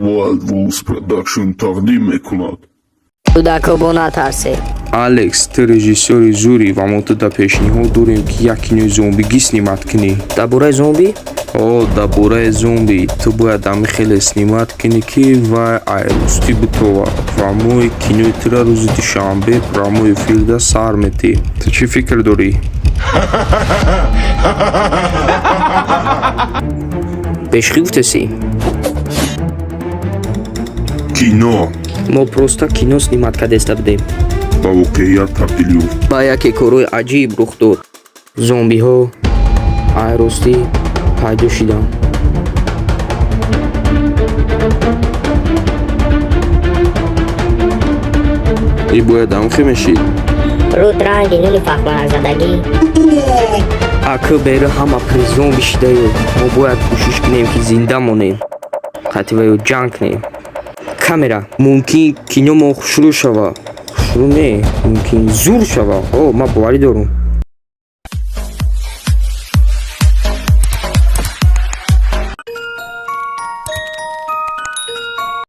Wild Wolves Production тақдим мекунад. Кӯдако, бо натарсед. Алекс, ту режиссёри зӯрӣ ва мо туда пешниҳод дорем, ки як кинои зомбигӣ снимать кунӣ. Дар бораи зомби? О, дар бораи зомби. Ту бояд ҳами хеле снимать кунӣ, ки вай айрӯстӣ битова, ва мо кинои тура рӯзи душанбе прямой эфирда сар метиҳем. Ту чӣ фикр дорӣ? Бешухӣ гуфтесӣ? Кино Мо просто кино снимать кардеста будем. ба воқеият табдил ёфт. Ба яке корҳои аҷиб рух дод. Зомбиҳо айростӣ пайдо шиданд. И бояд ҳамхе мешид. Рут ранги нуни фахманазадагӣ. Акы бери ҳама призомби шидаю, мо бояд кӯшиш кунем, ки зинда монем, қативаю ҷанг кунем. Камера, мумкин кино мо хушрӯ шава. Хушрӯ не, мумкин зур шава. О, ман боварӣ дорам.